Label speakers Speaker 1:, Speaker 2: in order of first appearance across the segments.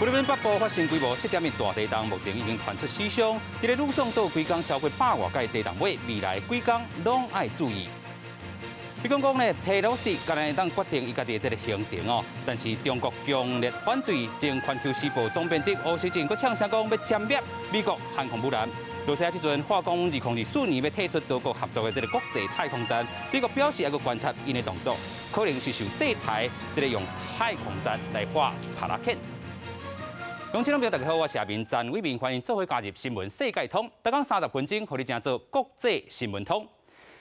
Speaker 1: 菲律賓北部發生規模7.1大地動，目前已經傳出死傷。佇咧呂宋島規工超過百外個地動尾，未來幾工攏愛注意。比講講咧，佩洛西敢若會當決定伊家己的這个行程哦，但是中國強烈反對。前環球時報總編輯胡錫進閣嗆聲講欲殲滅美國航空母艦。羅西亞這陣話講2024年欲退出多國合作的這个國際太空站，美國表示猶閣觀察𪜶的動作，可能是受制裁，這个用太空站來畫帕拉肯。觀眾朋友大家好，我是阿明詹偉明，歡迎做伙加入新聞世界通，逐工30分鐘，予你成做國際新聞通。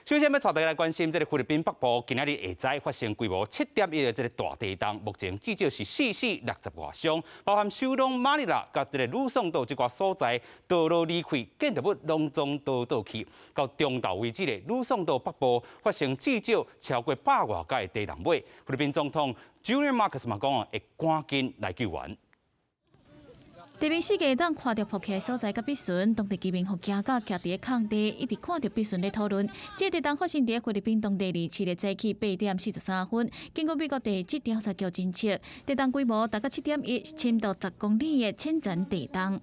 Speaker 1: 首先欲帶大家來關心，這个菲律賓北部今仔日下晝發生規模7.1的這个大地動，目前至少是四死六十外傷，包含首都馬尼拉佮這个呂宋島這寡所在，道路離開建築物攏總倒倒去。到中晝為止咧，呂宋島北部發生至少超過百外個地動尾。菲律賓總統 Junior Marcos 嘛講哦，會趕緊來救援。
Speaker 2: 地面四界當看著瀑起所在佮筆順，當地居民予驚甲徛佇咧空地，一直看著筆順咧討論。這個地動發生佇菲律賓當地二七日早起8點43分，根據美國地質調查局偵測，地動規模達到7.1，深度10公里的淺層地動。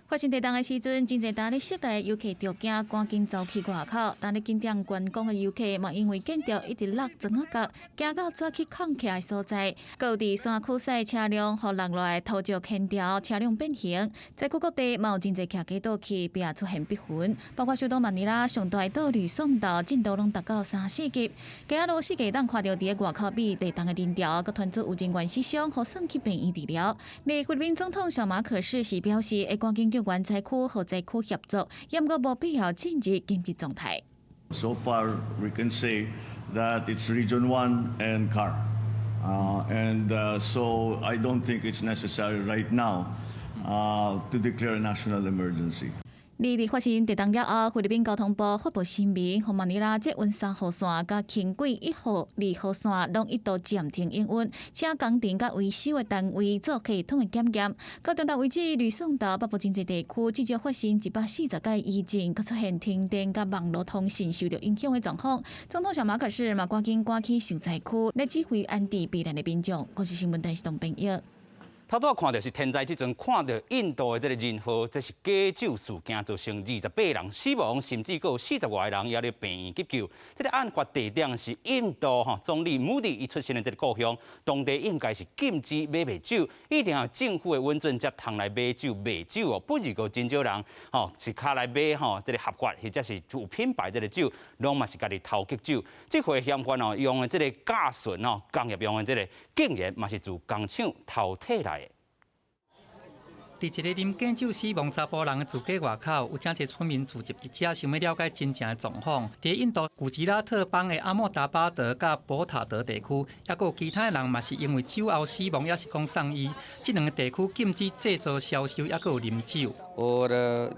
Speaker 2: 發生地動的時陣，真濟待佇室內遊客就驚，趕緊走去外口。但咧景點觀光的遊客嘛，因為見著一直落磚仔角，驚到走去空起來所在。閣有佇山區駛車輛，予落來土石牽掉，車輛變形。災區各地嘛有真濟徛家倒去，並出現逼痕，包括首都馬尼拉上大島呂宋島，震度攏達到三四級。街仔路四界當看著佇咧外口比地動的人潮，閣傳出有人員死傷，予送去病院治療。菲律賓總統小馬可仕是表示，會趕緊救援災區予災區協助，也毋過無必要進入緊急狀態。
Speaker 3: So far, we can say that it's Region 1 and CAR. And so I don't think it's necessary right now to declare a national emergency.
Speaker 2: 二日發生地動了後，菲律賓交通部發布聲明，予馬尼拉捷運3號線佮輕軌1號、2號線攏一度暫停營運，請工程佮維修的單位做系統的檢驗。到中晝為止，呂宋島北部真濟地區至少發生140個餘震，閣出現停電佮網路通訊受著影響的狀況。總統小馬可仕嘛趕緊趕去受災區，來指揮安置避難的民眾。公視新聞電視東編譯。
Speaker 1: 頭拄仔看著是天災，這陣看著印度的這个人禍，這是假酒事件造成28人死亡，甚至閣有40外个人猶佇病院急救。這个案發地點是印度吼總理莫迪伊出身的這个故鄉，當地應該是禁止買賣酒，一定要政府的允准才通來買酒賣酒哦。不過真少人吼是較來買吼這个合法或者是有品牌這个酒，攏嘛是家己偷汲酒。這回嫌犯哦用的這个甲醇哦，工業用的這个竟然嘛是自工廠偷提來的。
Speaker 4: 佇一个啉假酒死亡查埔人的住家外口，有誠濟村民聚集佇遮，想欲了解真正的狀況。佇印度古吉拉特邦的阿莫達巴德佮博塔德地區，猶閣有其他人嘛是因為酒後死亡，抑是講送醫。這兩個地區禁止製造、銷售，猶閣有啉酒。
Speaker 5: और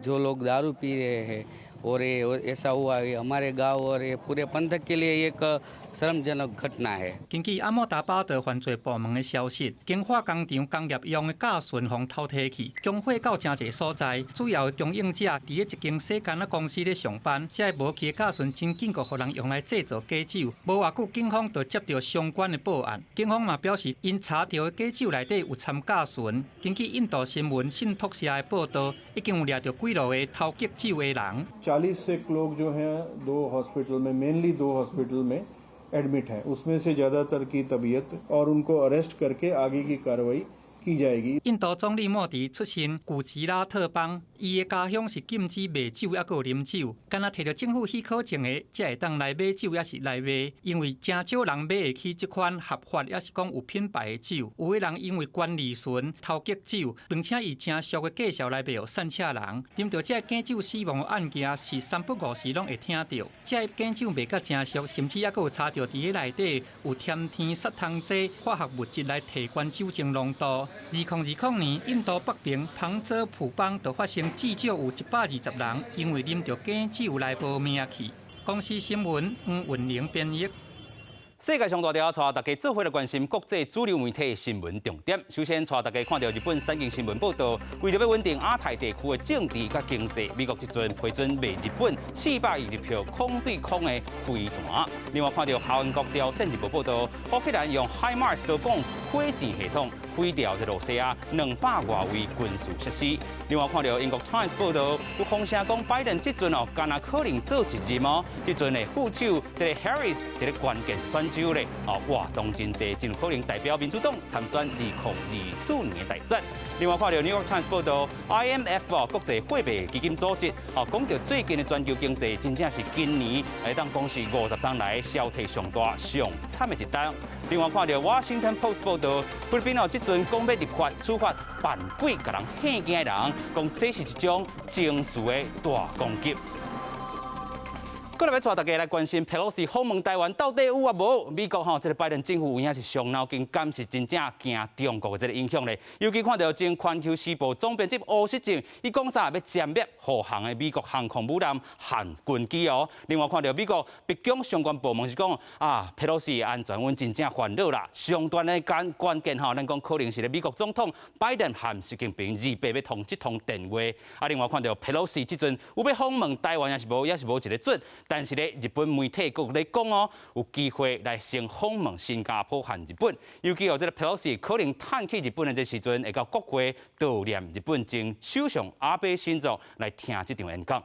Speaker 5: जो लोग दारू पी रहे हैं और ये ऐसा हुआ ये हमारे गांव और ये पूरे पंथक के लिए एक शर्मजनक घटना है。
Speaker 4: 根據阿莫達巴德犯罪部門的消息，經化工廠工業用的甲醇予偷提去，供貨到誠濟所在。主要的供應者佇咧一間洗乾仔公司咧上班，這个無去的甲醇真緊閣予人用來製造假酒。無偌久，警方就接著相關的報案。警方嘛表示，𪜶查著的假酒內底有摻甲醇。根據印度新聞信託社的報道，已經有掠著幾落個偷汲酒的人。
Speaker 6: 40 से लोग जो हैं दो हॉस्पिटल में, मेनली दो हॉस्पिटल में एडमिट हैं। उसमें से ज़्यादातर की तबीयत और उनको अरेस्ट करके आगे की कार्रवाई की जाएगी。
Speaker 4: 印度總理莫迪出身古吉拉特邦，伊的家鄉是禁止賣酒，猶閣有啉酒。敢若提著政府許可證的，才會當來買酒，抑是來賣。因為誠少人買會起這款合法，抑是講有品牌的酒。有的人因為懸利潤偷汲酒，並且以誠俗的價數來賣予散赤人。啉著這个假酒死亡的案件是三不五時攏會聽著。這个假酒賣甲誠俗，甚至猶閣有查著佇咧內底有添添殺蟲劑化學物質來提懸酒精濃度。2020年，印度北邊旁遮普邦就發生至少有120人因為啉著假酒來無命去。公視新聞黃雲玲編譯。
Speaker 1: 世界上大條，帶大家做伙來關心國際主流媒體新聞重點。首先，帶大家看著日本產經新聞報導，為著欲穩定亞太地區的政治佮經濟，美國這陣批准賣日本400億日票空對空的飛彈。另外，看著韓國朝鮮日報報導，烏克蘭用海馬斯導彈火箭系統毀掉這露西亞200外位軍事設施。另外，看著英國 Times 報導，有風聲講拜登這陣哦，敢若可能做一任哦，這陣的副手這个 Harris 這个關鍵選州咧，哦，活動真濟，真有可能代表民主黨參選2024年的大選。另外，看著 New York Times 報導，IMF 哦國際貨幣基金組織哦，講著最近的全球經濟真正是今年會當講是50冬來衰退上大、上慘的一冬。另外，看著 Washington Post 報導，菲律賓哦，這陣講欲立法處罰扮鬼共人騙驚的人，講這是一種情緒的大攻擊。過來欲帶大家來關心佩洛西訪問台灣到底有抑無？美國吼這个拜登政府有影是傷腦筋，敢是真正驚中國的這个影響咧？尤其看著前環球時報總編輯吳錫正，伊講啥欲殲滅護航的美國航空母艦和軍機哦。另外看著美國白宮相關部門是講啊，佩洛西安全阮真正煩惱啦。上懸的關關鍵吼，咱講可能是咧美國總統拜登和習近平28欲通這通電話。啊，另外看著佩洛西這陣有欲訪問台灣，抑是無，抑是無一个準。但是咧，日本媒體閣咧講哦，有機會來先訪問新加坡和日本。尤其哦，這个佩洛西可能探去日本的這時陣，會到國會悼念日本前首相阿倍晉三來聽這場演講。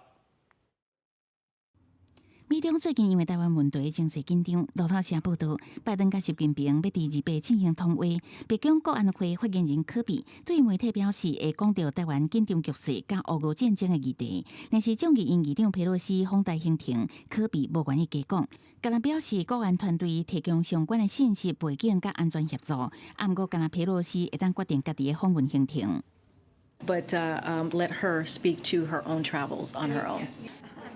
Speaker 7: 美中最近因為台灣問題情勢緊張，路透社報導，拜登佮習近平欲佇28進行通話。白宮國安會發言人柯比對媒體表示，會講著台灣緊張局勢佮烏俄戰爭的議題。但是眾議院議長佩洛西訪台行程，柯比無願意加講。敢若表示國安團隊提供相關的信息背景佮安全協助，啊，毋過敢若佩洛西會當決定家己的訪問行程。
Speaker 8: But let her speak to her own travels on her own.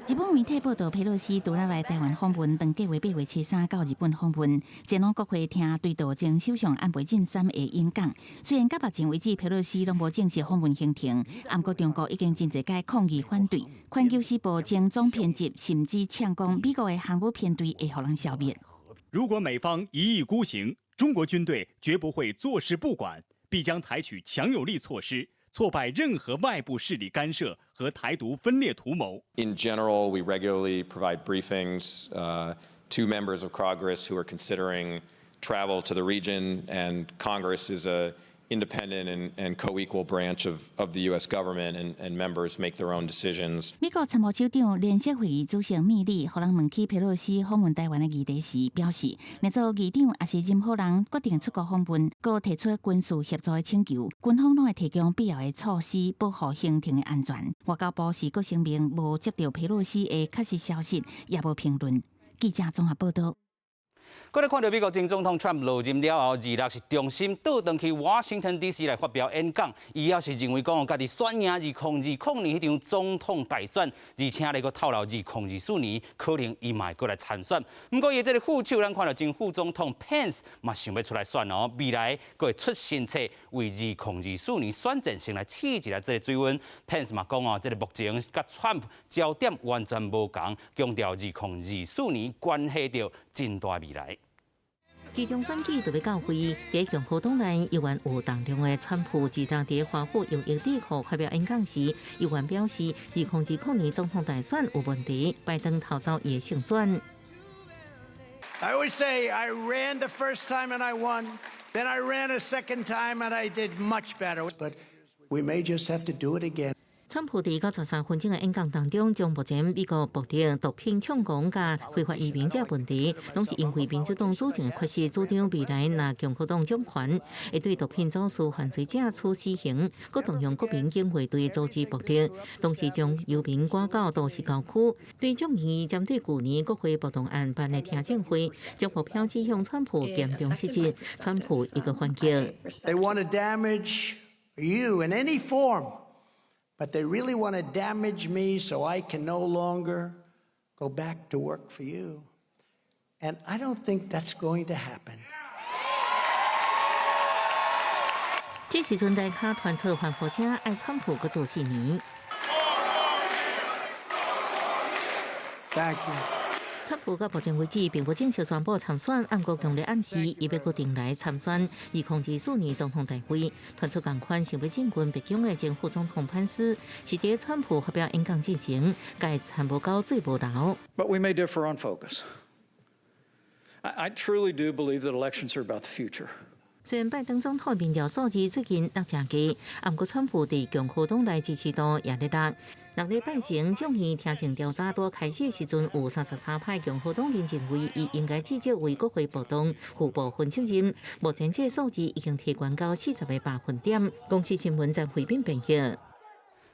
Speaker 7: 日本媒體報導，佩洛西除了來台灣訪問，當計劃8月73到日本訪問，前往國會聽追悼前首相安倍晉三的演講。雖然到目前為止，佩洛西攏無正式訪問行程，毋過中國已經真濟擺抗議反對。環球時報前總編輯甚至嗆講，美國的航母編隊會予人消滅。
Speaker 9: 如果美方一意孤行，中國軍隊絕不會坐視不管，必將採取強有力措施，挫敗任何外部勢力干涉和台獨分裂圖謀。
Speaker 10: In general, we regularly provide briefings to members of Congress who are considering travel to the region, and Congress is a independent and co-equal branch of the U.S. government, and members make their own decisions.
Speaker 7: 美國參謀首長聯席會議主席米利，予人問起佩洛西訪問台灣的議題時，表示，若做議長抑是任何人決定出國訪問，閣提出軍事協助的請求，軍方攏會提供必要的措施保護行程的安全。外交部是閣聲明無接著佩洛西的確實消息，也無評論。記者綜合報導。
Speaker 1: 閣來看著美國前總統川普落任了後，26是重新倒轉去 Washington D.C. 來發表演講。伊也是認為講，家己選贏2020年彼場總統大選，而且咧閣透露2024年可能伊嘛會閣來參選。毋過伊這个副手，咱看著前副總統 Pence 嘛想欲出來選哦，未來閣會出新冊為2024年選戰先來試一下這个水溫。Pence 嘛講哦，這个目前佮川普焦點完全無仝，強調2024年關係著真大未來。
Speaker 11: 期中選舉就欲到位，佇共和黨內猶原有動量的川普，自當佇華府榮耀智庫發表演講時，猶原表示，2020年總統大選有問題，拜登偷走伊的勝選。
Speaker 12: I always say I ran the first time and I won. Then I ran a second time and I did much better. But we may just have to do it again.
Speaker 11: 川普佇93分鐘的演講當中，將目前美國暴力、毒品猖狂佮非法移民這問題，攏是因為民主黨主政的缺失，主張未來若共和黨掌權，會對毒品走私犯罪者處死刑，閣動用國民警衛隊阻止暴力，同時將遊民趕到都市郊區。對眾議針對舊年國會暴動案辦的聽證會，將目標指向川普嚴重失職，川普一個反擊。
Speaker 12: They want to damage you in any form. But they really want to damage me so I can no longer go back to work for you. And I don't think that's going to happen.
Speaker 11: 這時陣在卡傳出歡呼聲，愛川普閣做4年。
Speaker 12: Thank you.
Speaker 11: 川普到目前為止並無正式宣布參選，毋過強烈暗示伊欲閣轉來參選2024年總統大位。傳出仝款想欲進軍白宮的前副總統潘斯，是佇川普發表演講之前，共參謀到做無流。
Speaker 13: But we may differ on focus. I truly do believe that elections are about the future.
Speaker 11: 雖然拜登總統民調數字最近落誠低，毋過川普佇共和黨內支持度也咧落。六禮拜前眾議聽證調查拄開始的時陣，有33%共和黨人認為伊應該至少為國會暴動負部分責任。目前這個數字已經提懸到40個百分點。公視新聞張惠斌編譯。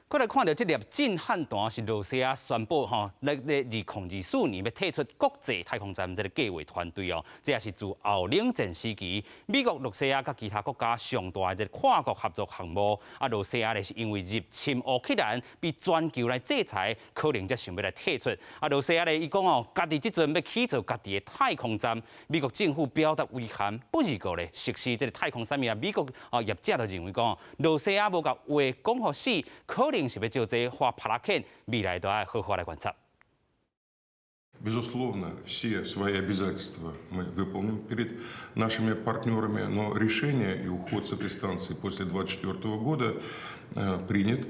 Speaker 1: 閣來看著這粒震撼彈是羅西亞宣布吼，咧咧2024年欲退出國際太空站這個計劃團隊哦，這也是自後冷戰時期美國、羅西亞佮其他國家上大的一個跨國合作項目。啊，羅西亞咧是因為入侵烏克蘭被全球來制裁，可能才想欲來退出。啊，羅西亞咧伊講哦，家己這陣欲起造家己的太空站，美國政府表達遺憾，不是過咧實施這個太空產物啊，美國啊業者就認為講，羅西亞無共話講予死，可能是欲借這畫帕拉肯，未來都愛好好來觀察。
Speaker 14: Безусловно, все свои обязательства мы выполним перед нашими партнерами, но решение и уход с этой станции после 2024 года принят.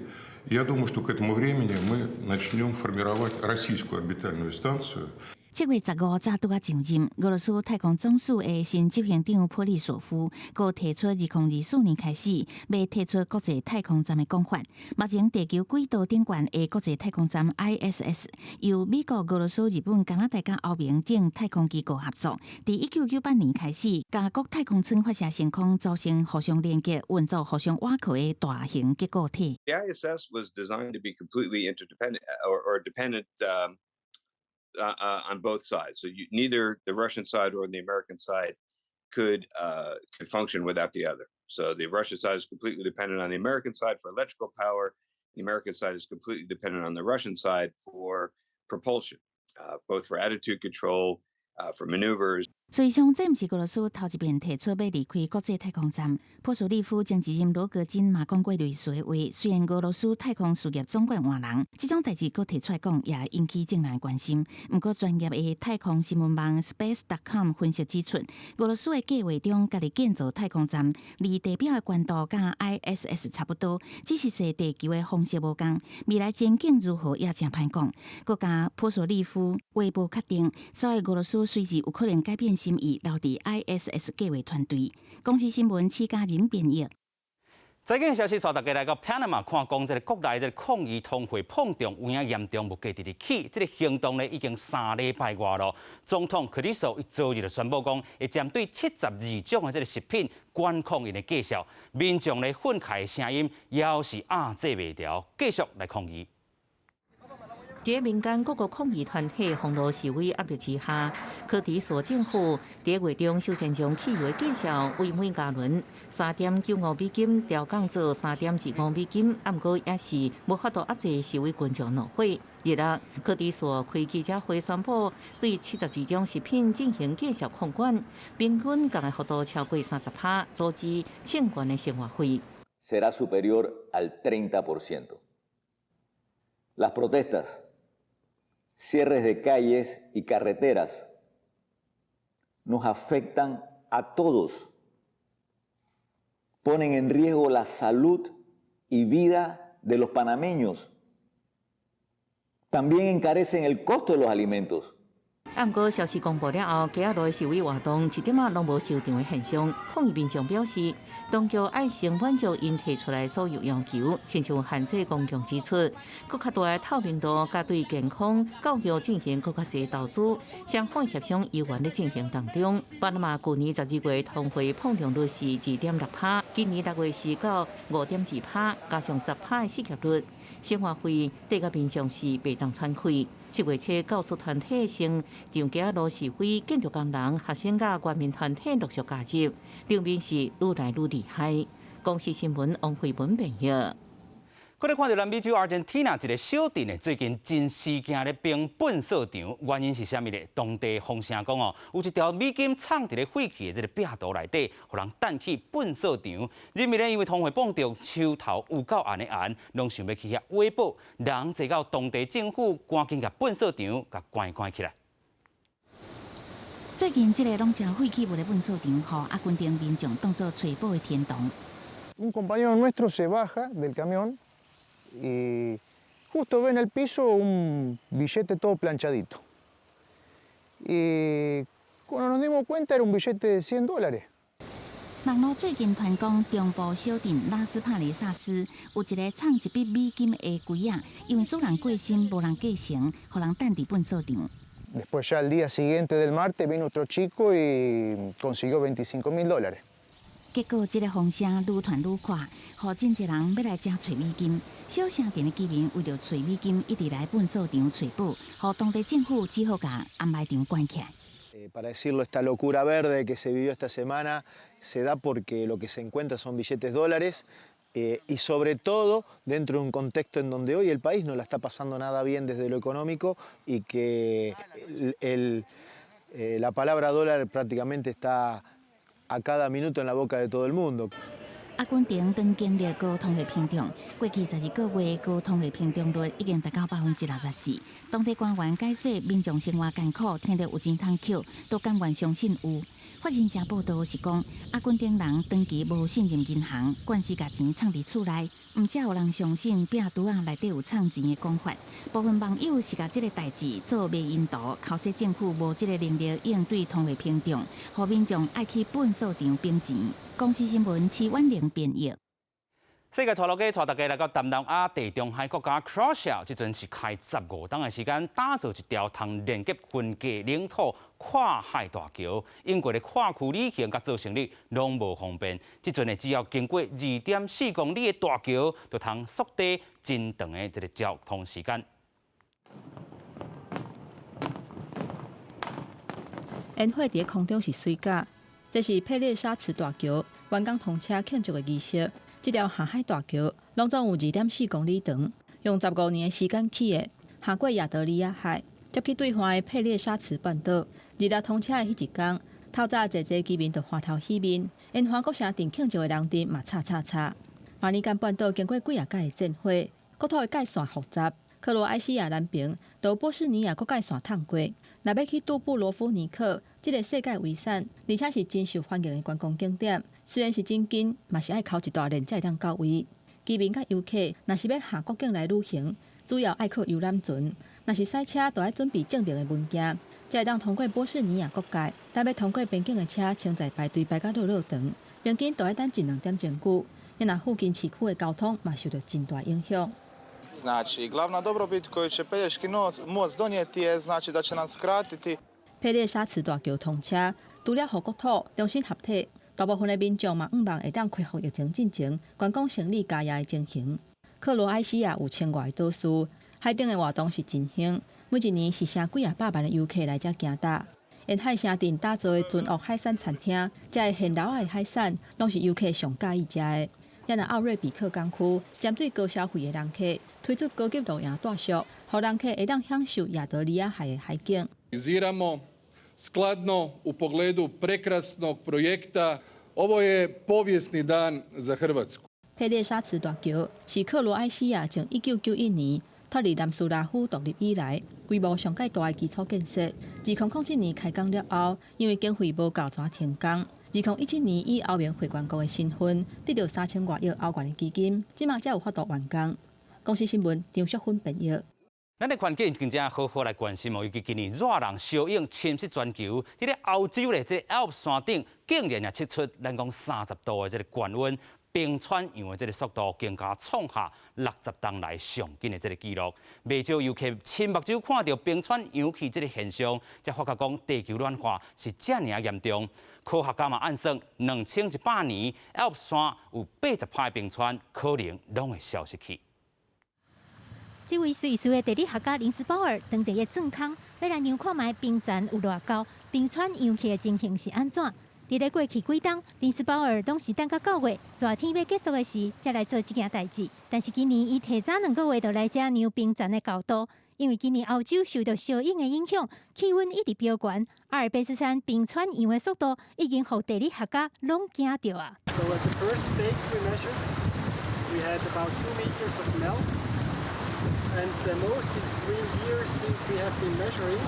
Speaker 14: Я думаю, что к этому времени мы начнем формировать российскую орбитальную станцию.
Speaker 7: 7月15早拄仔上任，俄羅斯太空總署的新執行長普利索夫，閣提出2024年開始欲退出國際太空站的講法。目前地球軌道頂懸的國際太空站 ISS，由美國、俄羅斯、日本、加拿大佮歐盟等太空機構合作，佇1998年開始，共各太空艙發射升空，組成互相連結、運作互相倚靠的大型結構體。
Speaker 15: The ISS was designed to be completely interdependent or dependent on both sides. So neither the Russian side or the American side could function without the other. So the Russian side is completely dependent on the American side for electrical power. The American side is completely dependent on the Russian side for propulsion, both for attitude control, for maneuvers.
Speaker 7: 所以，像這毋是俄羅斯頭一遍提出欲離開國際太空站。普蘇利夫前一任羅格金嘛講過類似的話。雖然俄羅斯太空事業總管換人，這種代誌閣提出來講，也引起眾人關心。毋過，專業的太空新聞網 Space.com 分析指出，俄羅斯的計劃中，家己建造太空站，離地表的懸度佮 ISS 差不多，只是踅地球的方式無仝。未來前景如何也誠歹講。閣加普蘇利夫話無確定，所以俄羅斯隨時有可能改變心意，留佇 ISS 計劃團隊。公視新聞施嘉仁編譯。
Speaker 1: 財經消息，帶大家來到巴拿馬看，講這個國內這個抗議通貨膨脹有影嚴重，物價直直起，這個行動呢已經3禮拜外咯。總統柯里索伊昨日就宣布講，會針對72種的這個食品管控𪜶的價數，民眾咧憤慨的聲音猶是壓制袂牢，繼續來抗議。
Speaker 11: 佇民間各個抗議團體封路示威壓力之下，柯迪索政府佇月中首先將汽油價數為每加侖3.95美金調降做3.25美金，毋過也是無法度壓制示威群眾怒火。日日，柯迪索開記者會宣布，對72種食品進行價數控管，平均降的幅度超過30%，阻止衝懸的生活費。
Speaker 16: Será superior al 30%. Las protestas, cierres de calles y carreteras nos afectan a todos. Ponen en riesgo la salud y vida de los panameños. También encarecen el costo de los alimentos.
Speaker 11: 啊，毋過消息公布了後，街仔路的示威活動一點仔攏無收場的現象。抗議民眾表示，當局愛先滿足𪜶提出來所有要求，親像限制公共支出、閣較大的透明度，佮對健康教育進行閣較濟投資，雙方協商猶原咧進行當中。巴拿馬舊年12月通貨膨脹率是2.6%，今年6月是到5.2%，加上10%的失業率，生活費對個民眾是袂當喘氣。7月初，教師團體先上街路示威，建築工人、學生佮國民團體陸續加入，場面是愈來愈厲害。公視新聞王慧文編譯。
Speaker 1: 閣來看著南美洲阿根廷一個小鎮呢，最近真時驚咧冰糞掃場，原因是啥物咧？當地風聲講哦，有一條美金藏佇咧廢棄的這個壁塗內底，予人擲去糞掃場。人民咧因為通貨膨脹，手頭有夠絚的絚，攏想欲去遐挖寶，人濟到當地政府趕緊共糞掃場共關關起來。
Speaker 7: 最近這个攏誠廢棄物的糞掃場，予阿根廷民眾當做揣寶的天堂。
Speaker 17: Un compañero nuestro se baja del camión y justo ve en el piso un billete todo planchadito. Y cuando nos dimos cuenta era un billete de 100 dólares.
Speaker 7: 網路最近傳講，中部小鎮拉斯帕雷薩斯有一个藏一筆美金的櫃仔，因為主人過身無人繼承，予人擲佇糞掃場。
Speaker 17: Después ya al día siguiente del martes vino otro chico y consiguió 25 mil dólares.
Speaker 7: 結果，這个風聲愈傳愈闊，予真濟人欲來遮揣美金。小城鎮的居民為著揣美金，一直來糞掃場揣寶，予當地政府只好共掩埋場關起來。
Speaker 17: Para decirlo, esta locura verde que se vivió esta semana se da porque lo que se encuentra son billetes dólares y sobre todo dentro de un contexto en donde hoy el país no la está pasando nada bien desde lo económico y que la palabra dólar prácticamente está a cada minuto en la boca de todo el mundo.
Speaker 7: 阿根廷當經歷高通貨膨脹，過去12個月高通貨膨脹率已經達到64%。當地官員解說民眾生活艱苦，聽著有錢通抾，都甘願相信有。法新社報道是講，阿根廷人長期無信任銀行，慣勢共錢藏佇厝內，毋才有人相信拚櫥仔內底有藏錢的講法。部分網友是共這个代誌做迷因圖，剾洗政府無這个能力應對通貨膨脹，予民眾愛去糞掃場冰錢。公視新聞徐婉玲編譯。
Speaker 1: 世界帶落去，帶大家來到東南亞地中海國家 Croatia，這陣是開15冬的時間，打造一條通連結分隔領土跨海大橋。英國的跨區旅行佮做生意攏無方便。這陣呢，只要經過2.4公里的大橋，就通縮短真長的這个交通時間。
Speaker 18: 煙火佇空中是媠甲，這是佩列沙茨大橋完工通車慶祝的儀式。這條下海大橋攏總有2.4公里長，用15年的時間起的，橫過亞得里亞海，接去對岸的佩列沙茨半島。二六通車的彼一工，透早濟濟居民就歡頭喜面，沿環國城鎮慶祝的人陣嘛吵吵吵。馬尼干半島經過幾仔擺的戰火，國土的界線複雜。克羅埃西亞南爿到波斯尼亞國界線淌過，若欲去杜布羅夫尼克這个世界遺產，而且是真受歡迎的觀光景點。雖然是真近，嘛是愛剾一大輪才會當到位。居民佮遊客若是欲下國境來旅行，主要愛靠遊覽船；若是駛車，就愛準備證明的文件，才會當通過波斯尼亞國界。但欲通過邊境的車，穿在排隊排甲落落長，平均都愛等一兩點鐘久。若附近市區的交通嘛受著真大影響。
Speaker 19: Znači, glavna dobrobit koju će Pelješki most donijeti je znači da će nam skratiti.
Speaker 18: 佩列沙茨大橋通車，除了予國土重新合體，大部分的民眾嘛向望會當恢復疫情進前觀光生理加業的情形。克羅埃西亞有千外個島嶼，海頂的活動是真興，每一年是成幾仔百萬的遊客來遮行踏。沿海城鎮打造的船屋海產餐廳，遮的現撈的海產攏是遊客上佮意食的。也若奧瑞比克港區針對高消費的人客，推出高級露營住宿，予人客會當享受亞得里亞海的海景。
Speaker 20: Skladno u pogledu prekrasnog projekta. Ovo je povijesni dan za Hrvatsku.
Speaker 18: 佩列沙茨大橋是克羅埃西亞從1991年脫離南斯拉夫獨立以來，規模上蓋大的基礎建設。2007年開工了後，因為經費無夠，才停工。2017年以歐盟會員國的身份得著3000外億歐元的基金，這馬才有法度完工。公視新聞張淑芬編譯。
Speaker 1: 咱的環境更加好好來關心哦，尤其今年熱浪燒湧侵襲全球，佇咧歐洲咧，這個阿爾山頂竟然也測出咱講30度的這個高溫，冰川融的這個速度更加創下60冬來上緊的這個紀錄。袂少遊客親目睭看著冰川融去這個現象，才發覺講地球暖化是遮爾嚴重。科學家嘛按算，2100年阿爾山有80%的冰川可能攏會消失去。
Speaker 21: 這位瑞士的地理學家林斯鮑爾，當地的鑽空，欲來量看覓冰層有偌厚，冰川融去的情形是按怎？佇咧過去幾冬，林斯鮑爾攏是等到9月熱天欲結束的時，才來做這件代誌。但是今年，伊提早2個月就來遮量冰層的厚度，因為今年歐洲受著燒湧的影響，氣溫一直飆懸，阿爾卑斯山冰川融的速度已經予地理學家攏驚著啊！
Speaker 22: So at the first stake we measured, we had about 2 meters of melt. And the most extreme year since we have been measuring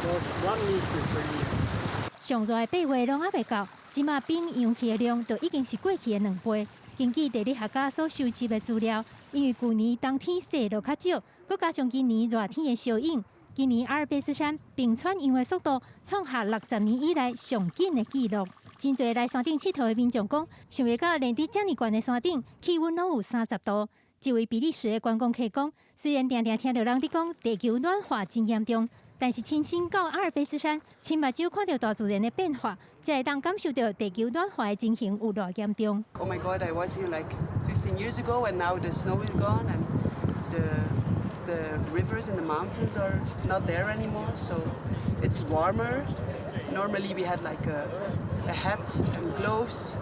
Speaker 22: Lost 1 meter per year.
Speaker 21: 上熱的8月攏猶未到，這馬冰融去的量就已經是過去的2倍。根據地理學家所收集的資料，因為舊年冬天雪落較少，閣加上今年熱天的相映，今年阿爾卑斯山冰川融的速度創下60年以來上緊的紀錄。真濟來山頂𨑨迌的民眾講，想袂到連佇遮爾懸的山頂，氣溫攏有30度。一位比利時的觀光客講，雖然定定聽著人佇講地球暖化真嚴重，但是親身到阿爾卑斯山，親目睭看著大自然的變化，才會當感受著地球暖化的情形有偌嚴重。
Speaker 2: Oh my God, I was here like 15 years ago, and now the snow is gone, and the rivers and the mountains are not there anymore. So it's warmer. Normally we had like a hat and gloves.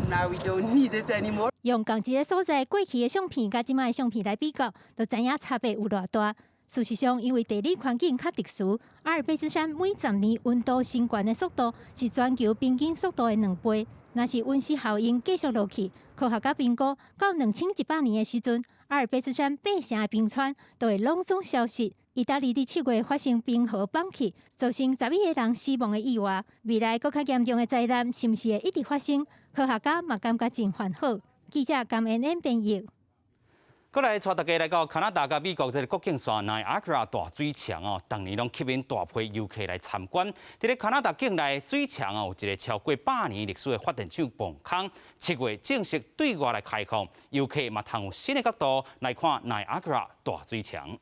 Speaker 2: Now we don't need it anymore.
Speaker 21: 用仝一个所在過去的相片佮這馬的相片來比較，就知影差別有偌大。事實上，因為地理環境較特殊，阿爾卑斯山每10年溫度升懸的速度是全球平均速度的2倍。若是溫室效應繼續落去，科學家評估到2100年的時陣，阿爾卑斯山八成的冰川就會攏總消失。意大利佇7月發生冰河崩去，造成11個人死亡的意外。未來閣較嚴重的災難，是毋是會一直發生？科學家嘛感覺真煩惱。記者甘恩恩編譯。
Speaker 1: 閣來帶大家來到加拿大佮美國這个國境線奈亞加拉大水牆哦，逐年攏吸引大批遊客來參觀。佇咧加拿大境內水牆哦，有一个超過100年歷史的發電廠泵空，7月正式對外來開放，遊客嘛通有新的角度來看奈亞加拉大水牆。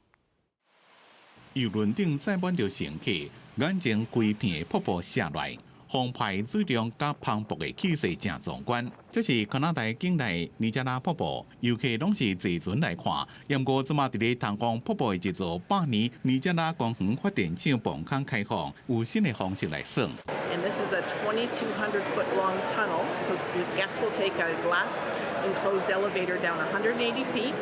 Speaker 3: 遊輪頂載滿著乘客，眼前規片的瀑布瀉來。澎湃水量佮磅礴的氣勢誠壯觀，這是加拿大境內尼加拉瀑布，遊客攏是坐船來看。毋過這馬佇咧通往瀑布的這座百年尼加拉公園發電廠泵空開放，有新的方式來耍。
Speaker 23: And this is a 2,200 foot long tunnel, so the guests will take a glass enclosed elevator down 180 feet,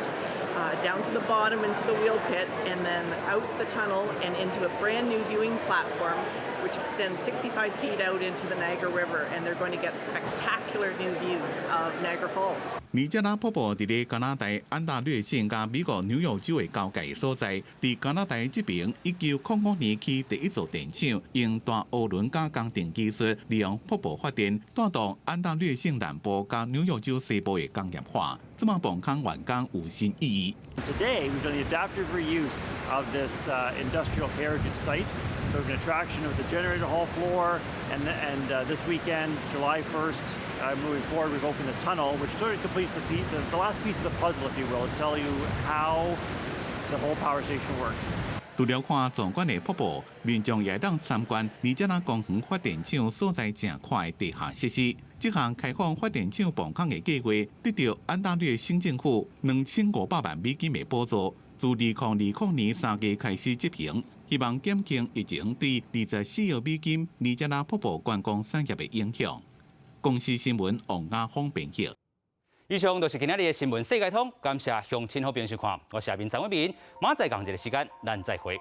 Speaker 23: down to the bottom into the wheel pit, and then out the tunnel and into a brand new viewing platform, which extends 65 feet out into the Niagara River, and they're going to get spectacular new views of Niagara Falls.
Speaker 3: 尼加拉瀑布佇咧加拿大安大略省佮美國紐約州的交界所在，佇加拿大這爿1905年起第一座電廠，用大渦輪佮工程技術，利用瀑布發電，帶動安大略省南部佮紐約州西部的工業化。這馬泵空完工有新意義。
Speaker 24: Today, we've done the adaptive reuse of this industrial heritage site. So we have an attraction of the generator hall floor, and this weekend, July 1st, moving forward, we've opened the tunnel, which sort of completes the last piece of the puzzle, if you will, to tell you how the whole power station worked.
Speaker 3: 除了看壯觀的瀑布，民眾也會當參觀尼加拉公園發電廠所在正闊的地下設施。這項開放發電廠泵空的計劃，得著安大略省政府2500萬美金的補助，自2020年3月開始執行，希望減輕疫情對24億美金尼加拉瀑布觀光產業的影響。公視新聞王亞峰編譯。
Speaker 1: 以上就是今仔日的新聞世界通，感謝鄉親好朋友收看，我是阿明張偉民，明仔載仝一个時間，咱再會。